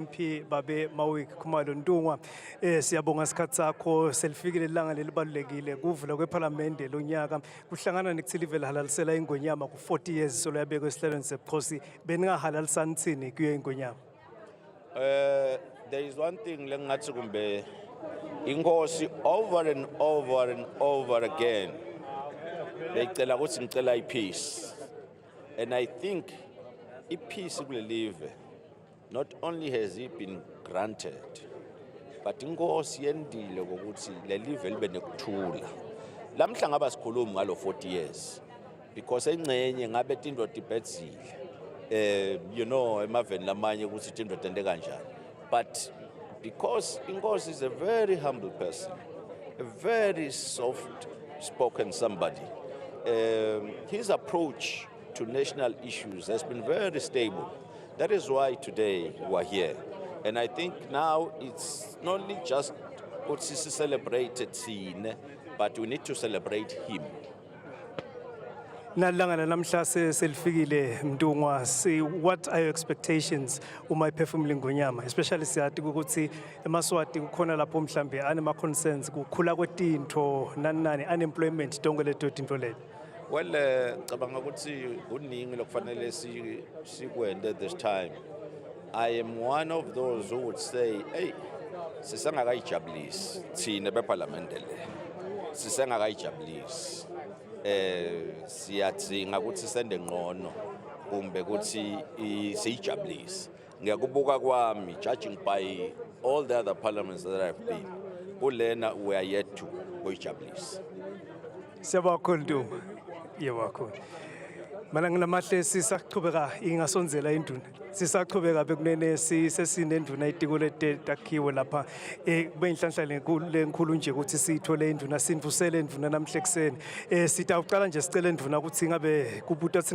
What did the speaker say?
MP babe Mawick Khumalo Ntungwa, siyabonga isikhathi sakho. Selifikile ilanga lelibalulekile, kuvula kweParliament lonyaka, kuhlangana nekuthi live lihalalisela ingonyama ku 40 years solo yabekwa esihlalweni sebukhosi. Beningahalalisani thini kuyo ingonyama? There is one thing lengathi kumbe inkosi over and over and over again beyicela ukuthi ngicela ipeace, and I think ipeace kulelive, not only has it been granted, but inkosi yendile ngokuthi lelive libe nekuthula. Lamhla ngaba sikhuluma ngalo 40 years because engcenye ngabe tindoda ibhedzile, emaveni lamanye ukuthi tindoda ente kanjani, but because inkosi is a very humble person, a very soft spoken somebody, his approach to national issues has been very stable. That is why today we are here, and I think now it's not only just ukuthi si-celebrate thine, but we need to celebrate him. Nalanga namhla selifikile Mntungwa, see, what are your expectations uma iphefumula ingonyama, especially siyati ukuthi emaSwati kukhona lapho mhlambe anema concerns, kukhula kwetintfo, nani nani, unemployment, tonke leto tintfo leto? Well, ngicabanga ukuthi kuningi lokufanele sikwente this time. I am one of those who would say, hey, sisengakayijabulisi thina beParliament le. Sisengakayijabulisi. Siyadzinga ukuthi sende ngqono kumbe ukuthi siyijabulise. Ngiyakubuka kwami, judging by all the other parliaments that I've been, kulena we are yet to kuyijabulisa. Siyabonga kakhulu Ntungwa. Yebo kakhulu. Mana nginamahle, sisaqhubeka, ingasondzela induna. Sisaqhubeka bekunene sesinenduna itiko letakhiwe lapha. Kube inhlanhla lenkulu nje ukuthi siyithole induna, sinvusele induna namhla ekuseni. Sitawucala nje sicele induna ukuthi ngabe kubuta thina.